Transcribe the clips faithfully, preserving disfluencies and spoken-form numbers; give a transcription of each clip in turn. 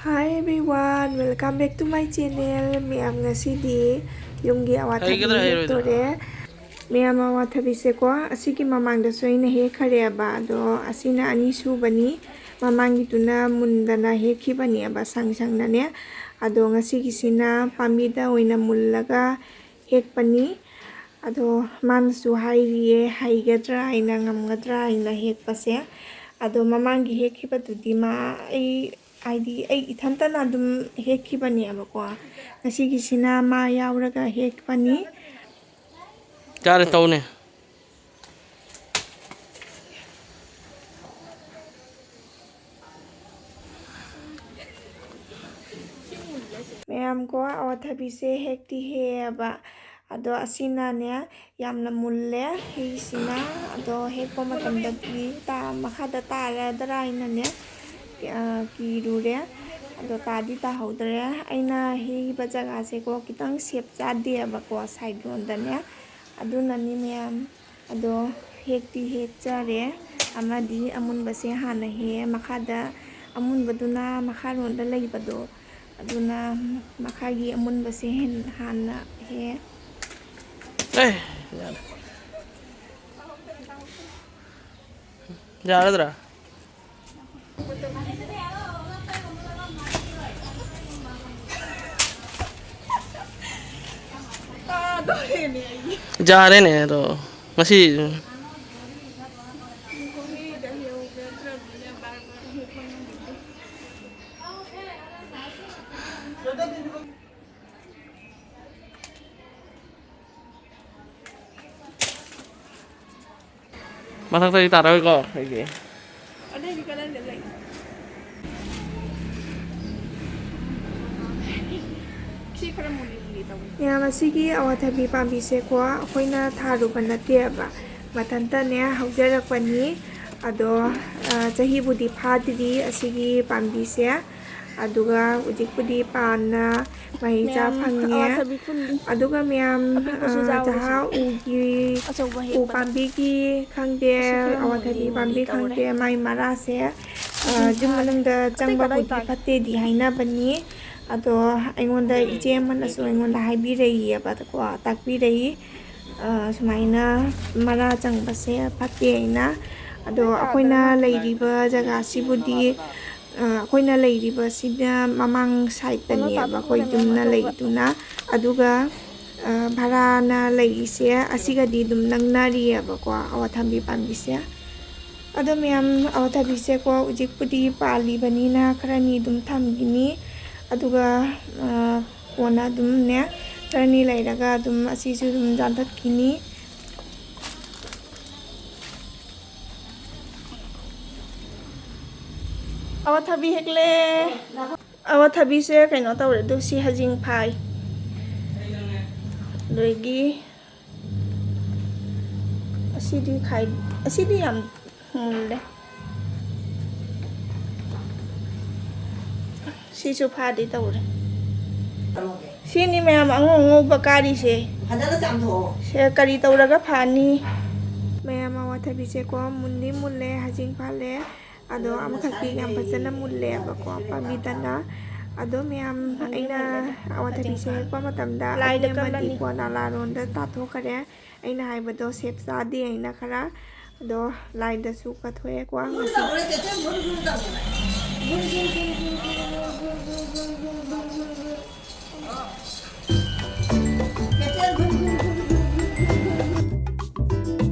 Hi everyone, welcome back to my channel. ꯃꯌꯥꯝ, ꯉꯁꯤꯗꯤ ꯌꯨꯝꯒꯤ ꯑꯋꯥꯊꯕꯤ ꯍꯩꯒꯗ꯭ꯔꯥ ꯍꯩꯔꯣꯏꯗ꯭ꯔꯥ? ꯍꯦꯛꯇꯣꯔꯦ꯫ ꯃꯌꯥꯝ, ꯑꯋꯥꯊꯕꯤꯁꯦꯀꯣ, ꯑꯁꯤꯒꯤ ꯃꯃꯥꯡꯗꯁꯨ ꯑꯩꯅ ꯍꯦꯛꯈ꯭ꯔꯦꯕ, ꯑꯗꯣ ꯑꯁꯤꯅ ꯑꯅꯤꯁꯨꯕꯅꯤ꯫ ꯃꯃꯥꯡꯒꯤꯗꯨꯅ ꯃꯨꯟꯗꯅ ꯍꯦꯛꯈꯤꯕꯅꯦꯕ, ꯁꯪ ꯁꯪꯅꯅꯦ꯫ ꯑꯗꯣ ꯉꯁꯤꯒꯤꯁꯤꯅ ꯄꯥꯝꯕꯤꯗ ꯑꯣꯏꯅ ꯃꯨꯜꯂꯒ ꯍꯦꯛꯄꯅꯤ꯫ ꯑꯗꯣ ꯃꯥꯅꯁꯨ ꯍꯥꯏꯔꯤꯌꯦ, ꯍꯩꯒꯗ꯭ꯔꯥ ꯍꯥꯏꯅ, ꯉꯝꯒꯗ꯭ꯔꯥ ꯍꯥꯏꯅ ꯍꯦꯛꯄꯁꯦ꯫ ꯑꯗꯣ ꯃꯃꯥꯡꯒꯤ ꯍꯦꯛꯈꯤꯕꯗꯨꯗꯤ ꯃꯥ, ꯑꯩ, ꯍꯥꯏꯗꯤ, ꯑꯩ ꯏꯊꯟꯇꯅ ꯑꯗꯨꯝ ꯍꯦꯛꯈꯤꯕꯅꯦꯕꯀꯣ꯫ ꯉꯁꯤꯒꯤꯁꯤꯅ ꯃꯥ ꯌꯥꯎꯔꯒ ꯍꯦꯛꯄꯅꯤ꯫ ꯆꯥꯔꯦ, ꯇꯧꯅꯦ꯫ ꯃꯌꯥꯝ ꯀꯣ, ꯑꯋꯥꯊꯕꯤꯁꯦ ꯍꯦꯛꯇꯤ ꯍꯦꯛꯑꯦꯕ, ꯑꯗꯣ ꯑꯁꯤꯅꯅꯦ ꯌꯥꯝꯅ ꯃꯨꯜꯂꯦ ꯍꯩꯁꯤꯅ꯫ ꯑꯗꯣ ꯍꯦꯛꯄ ꯃꯇꯝꯗꯗꯤ ꯇꯥ-, ꯃꯈꯥꯗ ꯇꯥꯔꯗ꯭ꯔꯥ ꯍꯥꯏꯅꯅꯦ, ꯑ, ꯀꯤꯔꯨꯔꯦ꯫ ꯑꯗꯣ ꯇꯥꯗꯤ ꯇꯥꯍꯧꯗ꯭ꯔꯦ꯫ ꯑꯩꯅ ꯍꯦꯛꯏꯕ ꯖꯒꯥꯁꯦꯀꯣ, ꯈꯤꯇꯪ ꯁꯦꯞ ꯆꯥꯗꯦꯕꯀꯣ, ꯁꯥꯏꯠ ꯔꯣꯝꯗꯅꯦ꯫ ꯑꯗꯨꯅꯅꯤ ꯃꯌꯥꯝ꯫ ꯑꯗꯣ ꯍꯦꯛꯇꯤ ꯍꯦꯛꯆꯔꯦ꯫ ꯑꯃꯗꯤ ꯑꯃꯨꯟꯕꯁꯦ ꯍꯥꯟꯅ ꯍꯦꯛꯑꯦ꯫ ꯃꯈꯥꯗ ꯑꯃꯨꯟꯕꯗꯨꯅ ꯃꯈꯥꯔꯣꯝꯗ ꯂꯩꯕꯗꯣ, ꯑꯗꯨꯅ ꯃꯈꯥꯒꯤ ꯑꯃꯨꯟꯕꯁꯦ ꯍꯦꯟ-, ꯍꯥꯟꯅ ꯍꯦꯛꯑꯦ꯫ ꯑꯦ, ꯌꯥꯔꯦ꯫ ꯌꯥꯔꯗ꯭ꯔꯥ? ꯌꯥꯔꯦꯅꯦ ꯑꯗꯣ꯫ ꯉꯁꯤ ꯃꯊꯛꯇꯗꯤ ꯇꯥꯔꯛꯑꯣꯏꯀꯣ ꯑꯩꯒꯤ꯫ ꯑꯗꯩꯗꯤ ꯀꯗꯥꯏꯗ ꯂꯩ? ꯁꯤ ꯈꯔ ꯃꯨꯜꯂꯤ ꯃꯨꯜꯂꯤ ꯇꯧꯕꯅꯤ꯫ ꯃꯌꯥꯝ, ꯑꯁꯤꯒꯤ ꯑꯋꯥꯊꯕꯤ ꯄꯥꯝꯕꯤꯁꯦꯀꯣ, ꯑꯩꯈꯣꯏꯅ ꯊꯥꯔꯨꯕ ꯅꯠꯇꯦꯕ, ꯃꯊꯟꯇꯅꯦ ꯍꯧꯖꯔꯛꯄꯅꯤ꯫ ꯑꯗꯣ, ꯑ, ꯆꯍꯤꯕꯨꯗꯤ ꯐꯥꯗ꯭ꯔꯤ ꯑꯁꯤꯒꯤ ꯄꯥꯝꯕꯤꯁꯦ꯫ ꯑꯗꯨꯒ ꯍꯧꯖꯤꯛꯄꯨꯗꯤ ꯄꯥꯟꯅ ꯃꯍꯩ ꯆꯥ ꯃꯌꯥꯝ, ꯐꯪꯉꯦ꯫ ꯑꯋꯥꯊꯕꯤ ꯈꯨꯜꯂꯤ꯫ ꯑꯗꯨꯒ ꯃꯌꯥꯝ, ꯑꯄꯤꯛꯄꯁꯨ ꯑ, ꯌꯥꯎꯔꯤ ꯆꯍꯥ ꯁꯤꯗ꯫ ꯎꯒꯤ, ꯑꯆꯧꯕ ꯎ ꯍꯦꯛꯄꯗ꯫ ꯄꯥꯝꯕꯤꯒꯤ ꯈꯪꯗꯦ, ꯑꯁꯤ ꯈꯔ ꯑꯋꯥꯊꯕꯤ ꯃꯨꯜꯂꯤ ꯄꯥꯝꯕꯤ ꯃꯨꯜꯂꯤ ꯇꯧꯔꯦ꯫ ꯈꯪꯗꯦ, ꯃꯥꯏ ꯃꯔꯥꯁꯦ ꯑ, ꯌꯨꯝ ꯃꯅꯨꯡꯗ ꯆꯪꯕꯕꯨꯗꯤ ꯐꯠꯇꯦꯗꯤ ꯍꯥꯏꯅꯕꯅꯤ꯫ ꯑꯗꯣ ꯑꯩꯉꯣꯟꯗ ꯏꯆꯦ ꯑꯃꯅꯁꯨ ꯑꯩꯉꯣꯟꯗ ꯍꯥꯏꯕꯤꯔꯛꯏꯑꯕꯀꯣ, ꯇꯥꯛꯄꯤꯔꯛꯏ꯫ ꯑ, ꯁꯨꯃꯥꯏꯅ ꯃꯔꯥ ꯆꯪꯕꯁꯦ ꯐꯠꯇꯦ ꯍꯥꯏꯅ꯫ ꯑꯗꯣ ꯑꯩꯈꯣꯏꯅ ꯂꯩꯔꯤꯕ ꯖꯒꯥꯁꯤꯕꯨꯗꯤ, ꯑ, ꯑꯩꯈꯣꯏꯅ ꯂꯩꯔꯤꯕꯁꯤꯅ ꯃꯃꯥꯡ ꯁꯥꯏꯠꯇꯅꯦꯕ ꯑꯩꯈꯣꯏ ꯌꯨꯝꯅ ꯂꯩꯔꯤꯗꯨꯅ꯫ ꯑꯗꯨꯒ, ꯑ, ꯚꯔꯥꯅ ꯂꯩꯔꯤꯁꯦ ꯑꯁꯤꯒꯗꯤ ꯑꯗꯨꯝ ꯅꯛꯅꯔꯤꯑꯕꯀꯣ, ꯑꯋꯥꯊꯕꯤ ꯄꯥꯝꯕꯤꯁꯦ꯫ ꯑꯗꯣ ꯃꯌꯥꯝ, ꯑꯋꯥꯊꯕꯤꯁꯦꯀꯣ ꯍꯧꯖꯤꯛꯄꯨꯗꯤ ꯄꯥꯜꯂꯤꯕꯅꯤꯅ ꯈꯔꯅꯤ ꯑꯗꯨꯝ ꯊꯝꯈꯤꯅꯤ꯫ ꯑꯗꯨꯒ, ꯑ, ꯀꯣꯟꯅ ꯑꯗꯨꯝꯅꯦ, ꯈꯔꯅꯤ ꯂꯩꯔꯒ ꯑꯗꯨꯝ ꯑꯁꯤꯁꯨ ꯑꯗꯨꯝ ꯌꯥꯟꯊꯠꯈꯤꯅꯤ꯫ ꯑꯋꯥꯊꯕꯤ ꯍꯦꯛꯂꯦ꯫ ꯑꯋꯥꯊꯕꯤꯁꯦ ꯀꯩꯅꯣ ꯇꯧꯔꯦ, ꯑꯗꯨ ꯁꯤ ꯍꯖꯤꯡ ꯐꯥꯏ꯫ ꯑꯗꯒꯤ ꯑꯁꯤꯗꯤ ꯈꯥꯏ-, ꯑꯁꯤꯗꯤ ꯌꯥꯝ ꯃꯨꯜꯂꯦ꯫ ꯁꯤꯁꯨ ꯐꯥꯗꯤ ꯇꯧꯔꯦ꯫ ꯁꯤꯅꯤ ꯃꯌꯥꯝ ꯑꯉꯧ ꯑꯉꯧꯕ ꯀꯥꯔꯤꯁꯦ꯫ ꯐꯖꯅ ꯆꯥꯝꯊꯣꯛꯑꯣ꯫ ꯁꯦ ꯀꯔꯤ ꯇꯧꯔꯒ ꯐꯥꯅꯤ? ꯃꯌꯥꯝ ꯑꯋꯥꯊꯕꯤꯁꯦꯀꯣ ꯃꯨꯟꯗꯤ ꯃꯨꯜꯂꯦ, ꯍꯖꯤꯡ ꯐꯥꯜꯂꯦ꯫ ꯑꯗꯣ ꯑꯃꯈꯛꯇꯤ ꯌꯥꯝ ꯐꯖꯅ ꯃꯨꯜꯂꯦꯕꯀꯣ ꯄꯥꯝꯕꯤꯗꯅ꯫ ꯑꯗꯣ ꯃꯌꯥꯝ, ꯑꯩꯅ ꯑꯋꯥꯊꯕꯤꯁꯦ ꯍꯦꯛꯄ ꯃꯇꯝꯗ ꯂꯥꯏꯗ ꯑꯅꯤ ꯑꯃꯗꯤ ꯀꯜꯂꯅꯤ꯫ ꯀꯣ ꯅꯂꯥꯔꯣꯝꯗ ꯇꯥꯊꯣꯛꯈ꯭ꯔꯦ꯫ ꯑꯩꯅ ꯍꯥꯏꯕꯗꯣ ꯁꯦꯞ ꯆꯥꯗꯦ ꯍꯥꯏꯅ ꯈꯔ꯫ ꯑꯗꯣ ꯂꯥꯏꯗꯁꯨ ꯀꯠꯊꯣꯛꯑꯦꯀꯣ ꯉꯁꯤ꯫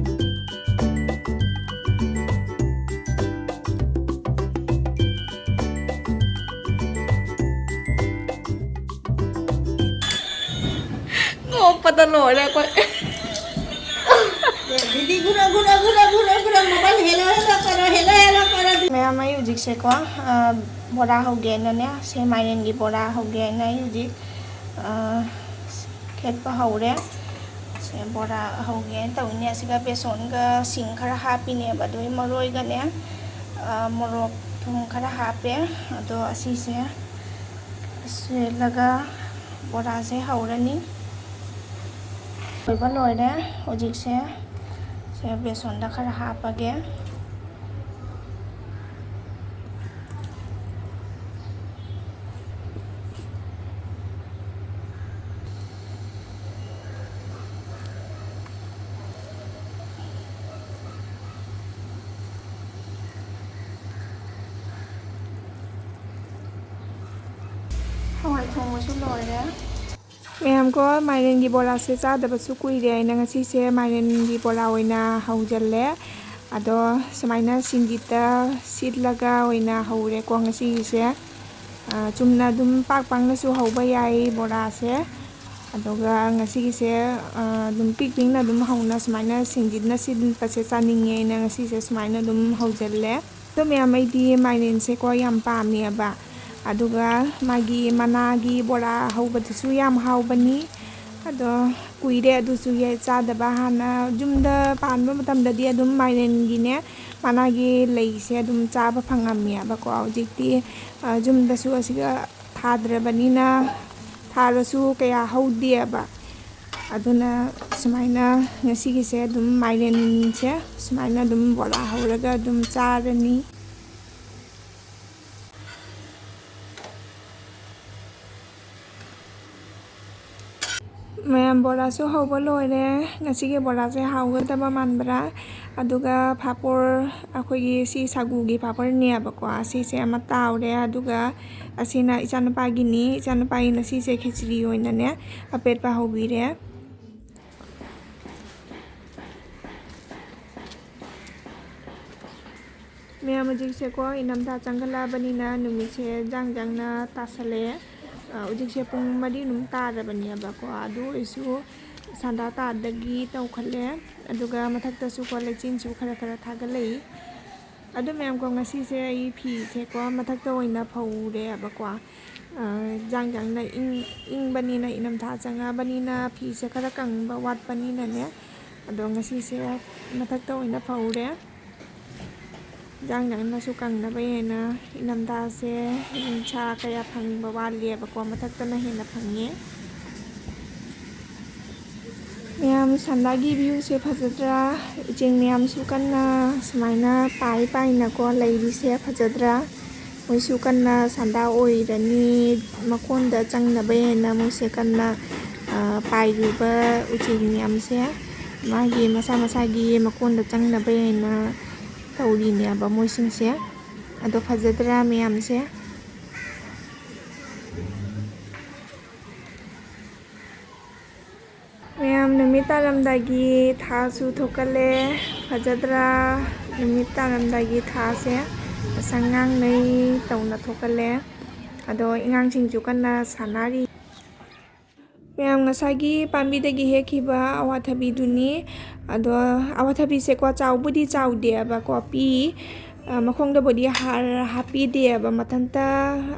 ꯅꯣꯛꯄꯗ ꯂꯣꯏꯔꯦ ꯑꯩꯈꯣꯏ꯫ ꯗꯤꯗꯤ ꯒꯨꯔ ꯒꯨꯔ ꯒꯨꯔ ꯒꯨꯔ ꯒꯨꯔ ꯃꯣꯕꯥꯏꯜ ꯍꯦꯜꯂꯣ ꯍꯦꯜꯂꯣ ꯀꯔꯣ, ꯍꯦꯜꯂꯣ ꯍꯦꯜꯂꯣ ꯀꯔꯣ꯫ ꯃꯌꯥꯝ, ꯑꯩ ꯍꯧꯖꯤꯛꯁꯦꯀꯣ, ꯑ, ꯕꯣꯔꯥ ꯍꯧꯒꯦꯅꯅꯦ, ꯁꯦ ꯃꯥꯏꯔꯦꯟꯒꯤ ꯕꯣꯔꯥ ꯍꯧꯒꯦꯅ ꯑꯩ ꯍꯧꯖꯤꯛ, ꯑ, ꯈꯦꯠꯄ ꯍꯧꯔꯦ꯫ ꯁꯦ ꯕꯣꯔꯥ ꯍꯧꯒꯦꯅ ꯇꯧꯔꯤꯅꯦ꯫ ꯑꯁꯤꯒ ꯕꯦꯁꯣꯟꯒ ꯁꯤꯡ ꯈꯔ ꯍꯥꯞꯄꯤꯅꯦꯕ, ꯑꯗꯨꯒꯤ ꯃꯔꯣꯏꯒꯅꯦ, ꯑ, ꯃꯣꯔꯣꯛ ꯊꯨꯝ ꯈꯔ ꯍꯥꯞꯄꯦ꯫ ꯑꯗꯣ ꯑꯁꯤꯁꯦ ꯁꯣꯏꯍꯜꯂꯒ ꯕꯣꯔꯥꯁꯦ ꯍꯧꯔꯅꯤ꯫ ꯂꯣꯏꯕ ꯂꯣꯏꯔꯦ꯫ ꯍꯧꯖꯤꯛꯁꯦ ꯁꯦ ꯕꯦꯁꯣꯟꯗ ꯈꯔ ꯍꯥꯞꯄꯒꯦ꯫ ꯍꯋꯥꯏ ꯊꯣꯡꯕꯁꯨ ꯂꯣꯏꯔꯦ꯫ ꯃꯌꯥꯝ ꯀꯣ, ꯃꯥꯏꯔꯦꯟꯒꯤ ꯕꯣꯔꯥꯁꯦ ꯆꯥꯗꯕꯁꯨ ꯀꯨꯏꯔꯦ ꯍꯥꯏꯅ ꯉꯁꯤꯁꯦ ꯃꯥꯏꯔꯦꯟꯒꯤ ꯕꯣꯔꯥ ꯑꯣꯏꯅ ꯍꯧꯖꯜꯂꯦ꯫ ꯑꯗꯣ ꯁꯨꯃꯥꯏꯅ ꯁꯤꯡꯖꯤꯠꯇ ꯁꯤꯠꯂꯒ ꯑꯣꯏꯅ ꯍꯧꯔꯦꯀꯣ ꯉꯁꯤꯒꯤꯁꯦ꯫ ꯑ, ꯆꯨꯝꯅ ꯑꯗꯨꯝ ꯄꯥꯛ ꯄꯥꯛꯅꯁꯨ ꯍꯧꯕ ꯌꯥꯏ ꯕꯣꯔꯥꯁꯦ꯫ ꯑꯗꯨꯒ ꯉꯁꯤꯒꯤꯁꯦ, ꯑ, ꯑꯗꯨꯝ ꯄꯤꯛ ꯄꯤꯛꯅ ꯑꯗꯨꯝ ꯍꯧꯅ ꯁꯨꯃꯥꯏꯅ ꯁꯤꯡꯖꯤꯠꯅ ꯁꯤꯠꯄꯁꯦ ꯆꯥꯅꯤꯡꯉꯦ ꯍꯥꯏꯅ ꯉꯁꯤꯁꯦ ꯁꯨꯃꯥꯏꯅ ꯑꯗꯨꯝ ꯍꯧꯖꯜꯂꯦ꯫ ꯑꯗꯣ ꯃꯌꯥꯝ, ꯑꯩꯗꯤ ꯃꯥꯏꯔꯦꯟꯁꯦꯀꯣ ꯌꯥꯝ ꯄꯥꯝꯃꯦꯕ꯫ ꯑꯗꯨꯒ ꯃꯥꯒꯤ ꯃꯅꯥꯒꯤ ꯕꯣꯔꯥ ꯍꯧꯕꯗꯨꯁꯨ ꯌꯥꯝ ꯍꯥꯎꯕꯅꯤ꯫ ꯑꯗꯣ ꯀꯨꯏꯔꯦ ꯑꯗꯨꯁꯨ ꯌꯦ-, ꯆꯥꯗꯕ꯫ ꯍꯥꯟꯅ ꯌꯨꯝꯗ ꯄꯥꯟꯕ ꯃꯇꯝꯗꯗꯤ ꯑꯗꯨꯝ ꯃꯥꯏꯔꯦꯟꯒꯤꯅꯦ, ꯃꯅꯥꯒꯤ ꯂꯩꯁꯦ ꯑꯗꯨꯝ ꯆꯥꯕ ꯐꯪꯉꯝꯃꯦꯕꯀꯣ꯫ ꯍꯧꯖꯤꯛꯇꯤ, ꯑ, ꯌꯨꯝꯗꯁꯨ ꯑꯁꯤꯒ ꯊꯥꯗ꯭ꯔꯕꯅꯤꯅ ꯊꯥꯔꯁꯨ ꯀꯌꯥ ꯍꯧꯗꯦꯕ꯫ ꯑꯗꯨꯅ ꯁꯨꯃꯥꯏꯅ ꯉꯁꯤꯒꯤꯁꯦ ꯑꯗꯨꯝ ꯃꯥꯏꯔꯦꯟꯁꯦ ꯁꯨꯃꯥꯏꯅ ꯑꯗꯨꯝ ꯕꯣꯔꯥ ꯍꯧꯔꯒ ꯑꯗꯨꯝ ꯆꯥꯔꯅꯤ꯫ ꯃꯌꯥꯝ, ꯕꯣꯔꯥꯁꯨ ꯍꯧꯕ ꯂꯣꯏꯔꯦ꯫ ꯉꯁꯤꯒꯤ ꯕꯣꯔꯥꯁꯦ ꯍꯥꯎꯒꯗꯕ ꯃꯥꯟꯕ꯭ꯔꯥ? ꯑꯗꯨꯒ ꯐꯥꯄꯣꯔ, ꯑꯩꯈꯣꯏꯒꯤ ꯁꯤ ꯁꯥꯒꯨꯒꯤ ꯐꯥꯄꯣꯔꯅꯦꯕꯀꯣ, ꯑꯁꯤꯁꯦ ꯑꯃ ꯇꯥꯎꯔꯦ꯫ ꯑꯗꯨꯒ ꯑꯁꯤꯅ ꯏꯆꯥꯅꯨꯄꯥꯒꯤꯅꯤ꯫ ꯏꯆꯥꯅꯨꯄꯥꯒꯤꯅ ꯁꯤꯁꯦ ꯈꯦꯆ꯭ꯔꯤ ꯑꯣꯏꯅꯅꯦ ꯑꯄꯦꯠꯄ ꯍꯧꯕꯤꯔꯦ꯫ ꯃꯌꯥꯝ, ꯍꯧꯖꯤꯛꯁꯦꯀꯣ ꯏꯅꯝꯊꯥ ꯆꯪꯈꯠꯂꯛꯑꯕꯅꯤꯅ ꯅꯨꯃꯤꯠꯁꯦ ꯖꯥꯡ ꯖꯥꯡꯅ ꯇꯥꯁꯜꯂꯛꯑꯦ꯫ ꯑ, ꯍꯧꯖꯤꯛꯁꯦ ꯄꯨꯡ ꯃꯔꯤ ꯑꯗꯨꯝ ꯇꯥꯔꯕꯅꯦꯕꯀꯣ꯫ ꯑꯗꯨ ꯑꯣꯏꯔꯁꯨ ꯁꯟꯗꯥ ꯇꯥꯗꯒꯤ ꯇꯧꯈꯠꯂꯦ꯫ ꯑꯗꯨꯒ ꯃꯊꯛꯇꯁꯨꯀꯣ ꯂꯩꯆꯤꯟꯁꯨ ꯈꯔ ꯈꯔ ꯊꯥꯒꯠꯂꯛꯏ꯫ ꯑꯗꯨ ꯃꯌꯥꯝꯀꯣ, ꯉꯁꯤꯁꯦ ꯑꯩ ꯐꯤꯁꯦꯀꯣ ꯃꯊꯛꯇ ꯑꯣꯏꯅ ꯐꯧꯔꯦꯕꯀꯣ꯫ ꯑ, ꯖꯥꯡ ꯖꯥꯡꯅ ꯏꯪ-, ꯏꯪꯕꯅꯤꯅ, ꯏꯅꯝꯊꯥ ꯆꯪꯉꯛꯑꯕꯅꯤꯅ ꯐꯤꯁꯦ ꯈꯔ ꯀꯪꯕ ꯋꯥꯠꯄꯅꯤꯅꯅꯦ꯫ ꯑꯗꯣ ꯉꯁꯤꯁꯦ ꯃꯊꯛꯇ ꯑꯣꯏꯅ ꯐꯧꯔꯦ꯫ ꯖꯥꯡ ꯖꯥꯡꯅꯁꯨ ꯀꯪꯅꯕ ꯍꯦꯟꯅ ꯏꯅꯝꯊꯥꯁꯦ ꯅꯨꯡꯁꯥ ꯀꯌꯥ ꯐꯪꯕ ꯋꯥꯠꯂꯦꯕꯀꯣ, ꯃꯊꯛꯇꯅ ꯍꯦꯟꯅ ꯐꯪꯉꯦ꯫ ꯃꯌꯥꯝ, ꯁꯟꯗꯥꯒꯤ viewꯁꯦ ꯐꯖꯗ꯭ꯔꯥ? ꯎꯆꯦꯛ ꯃꯌꯥꯝꯁꯨ ꯀꯟꯅ ꯁꯨꯃꯥꯏꯅ ꯄꯥꯏ ꯄꯥꯏꯅꯀꯣ ꯂꯩꯔꯤꯁꯦ ꯐꯖꯗ꯭ꯔꯥ? ꯃꯣꯏꯁꯨ ꯀꯟꯅ ꯁꯟꯗꯥ ꯑꯣꯏꯔꯅꯤ꯫ ꯃꯀꯣꯟꯗ ꯆꯪꯅꯕ ꯍꯦꯟꯅ ꯃꯣꯏꯁꯦ ꯀꯟꯅ, ꯑ, ꯄꯥꯏꯔꯤꯕ ꯎꯆꯦꯛ ꯃꯌꯥꯝꯁꯦ꯫ ꯃꯥꯒꯤ ꯃꯁꯥ ꯃꯁꯥꯒꯤ ꯃꯀꯣꯟꯗ ꯆꯪꯅꯕ ꯍꯦꯟꯅ ꯇꯧꯔꯤꯅꯦꯕ ꯃꯣꯏꯁꯤꯡꯁꯦ꯫ ꯑꯗꯣ ꯐꯖꯗ꯭ꯔꯥ ꯃꯌꯥꯝꯁꯦ? ꯅꯨꯃꯤꯠ ꯇꯥꯔꯝꯗꯥꯏꯒꯤ ꯊꯥꯁꯨ ꯊꯣꯛꯀꯜꯂꯦ꯫ ꯐꯖꯗ꯭ꯔꯥ? ꯅꯨꯃꯤꯠ ꯇꯥꯔꯝꯗꯥꯏꯒꯤ ꯊꯥꯁꯦ ꯉꯁꯪ ꯉꯥꯡꯅꯩ ꯇꯧꯅ ꯊꯣꯛꯀꯜꯂꯦ꯫ ꯑꯗꯣ ꯑꯉꯥꯡꯁꯤꯡꯁꯨ ꯀꯟꯅ ꯁꯥꯟꯅꯔꯤ꯫ ꯃꯌꯥꯝ, ꯉꯁꯥꯏꯒꯤ ꯄꯥꯝꯕꯤꯗꯒꯤ ꯍꯦꯛꯈꯤꯕ ꯑꯋꯥꯊꯕꯤꯗꯨꯅꯤ꯫ ꯑꯗꯣ ꯑꯋꯥꯊꯕꯤꯁꯦꯀꯣ, ꯆꯥꯎꯕꯨꯗꯤ ꯆꯥꯎꯗꯦꯕꯀꯣ, ꯄꯤ꯫ ꯑ, ꯃꯈꯣꯡꯗꯕꯨꯗꯤ ꯍꯥꯔ ꯍꯥꯞꯄꯤꯗꯦꯕ, ꯃꯊꯟꯇ,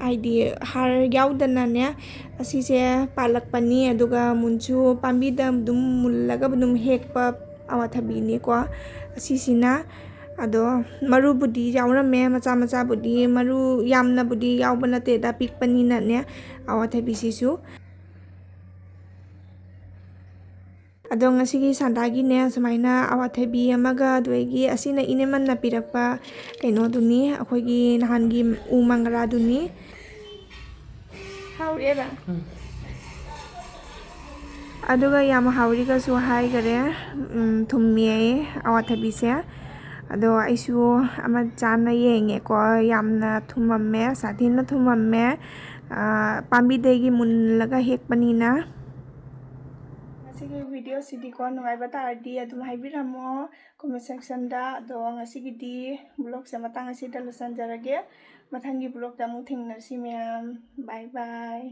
ꯍꯥꯏꯗꯤ ꯍꯥꯔ ꯌꯥꯎꯗꯅꯅꯦ, ꯑꯁꯤꯁꯦ ꯄꯥꯜꯂꯛꯄꯅꯤ꯫ ꯑꯗꯨꯒ ꯃꯨꯟꯁꯨ ꯄꯥꯝꯕꯤꯗ ꯑꯗꯨꯝ ꯃꯨꯜꯂꯒ ꯑꯗꯨꯝ ꯍꯦꯛꯄ ꯑꯋꯥꯊꯕꯤꯅꯤꯀꯣ ꯑꯁꯤꯁꯤꯅ꯫ ꯑꯗꯣ ꯃꯔꯨꯕꯨꯗꯤ ꯌꯥꯎꯔꯝꯃꯦ, ꯃꯆꯥ ꯃꯆꯥꯕꯨꯗꯤ, ꯃꯔꯨ ꯌꯥꯝꯅꯕꯨꯗꯤ ꯌꯥꯎꯕ ꯅꯠꯇꯦꯗ, ꯄꯤꯛꯄꯅꯤꯅꯅꯦ ꯑꯋꯥꯊꯕꯤꯁꯤꯁꯨ꯫ ꯑꯗꯣ ꯉꯁꯤꯒꯤ ꯁꯟꯗꯥꯒꯤꯅꯦ, ꯁꯨꯃꯥꯏꯅ ꯑꯋꯥꯊꯕꯤ ꯑꯃꯒ, ꯑꯗꯨꯗꯒꯤ ꯑꯁꯤꯅ ꯏꯅꯦꯃꯟꯅ ꯄꯤꯔꯛꯄ ꯀꯩꯅꯣꯗꯨꯅꯤ, ꯑꯩꯈꯣꯏꯒꯤ ꯅꯍꯥꯟꯒꯤ ꯎ ꯃꯪꯒ꯭ꯔꯥꯗꯨꯅꯤ꯫ ꯍꯥꯎꯔꯦꯕ? ꯎꯝ꯫ ꯑꯗꯨꯒ ꯌꯥꯝ ꯍꯥꯎꯔꯤꯒꯁꯨ ꯍꯥꯏꯈꯔꯦ, ꯎꯝ, ꯊꯨꯝꯃꯦ ꯑꯋꯥꯊꯕꯤꯁꯦ꯫ ꯑꯗꯣ ꯑꯩꯁꯨ ꯑꯃ ꯆꯥꯅ ꯌꯦꯡꯉꯦꯀꯣ, ꯌꯥꯝꯅ ꯊꯨꯝꯃꯝꯃꯦ, ꯁꯥꯊꯤꯅ ꯊꯨꯝꯃꯝꯃꯦ꯫ ꯑꯥ, ꯄꯥꯝꯕꯤꯗꯒꯤ ꯃꯨꯜꯂꯒ ꯍꯦꯛꯄꯅꯤꯅ꯫ ꯉꯁꯤꯒꯤ ꯚꯤꯗꯤꯑꯣꯁꯤꯗꯤꯀꯣ ꯅꯨꯡꯉꯥꯏꯕ ꯇꯥꯔꯗꯤ ꯑꯗꯨꯝ ꯍꯥꯏꯕꯤꯔꯝꯃꯣ comment sectionꯗ꯫ ꯑꯗꯣ ꯉꯁꯤꯒꯤꯗꯤ vlogꯁꯦ ꯃꯇꯥꯡ ꯑꯁꯤꯗ ꯂꯣꯏꯁꯤꯟꯖꯔꯒꯦ꯫ ꯃꯊꯪꯒꯤ vlogꯇ ꯑꯃꯨꯛ ꯊꯦꯡꯅꯁꯤ ꯃꯌꯥꯝ꯫ Bye bye꯫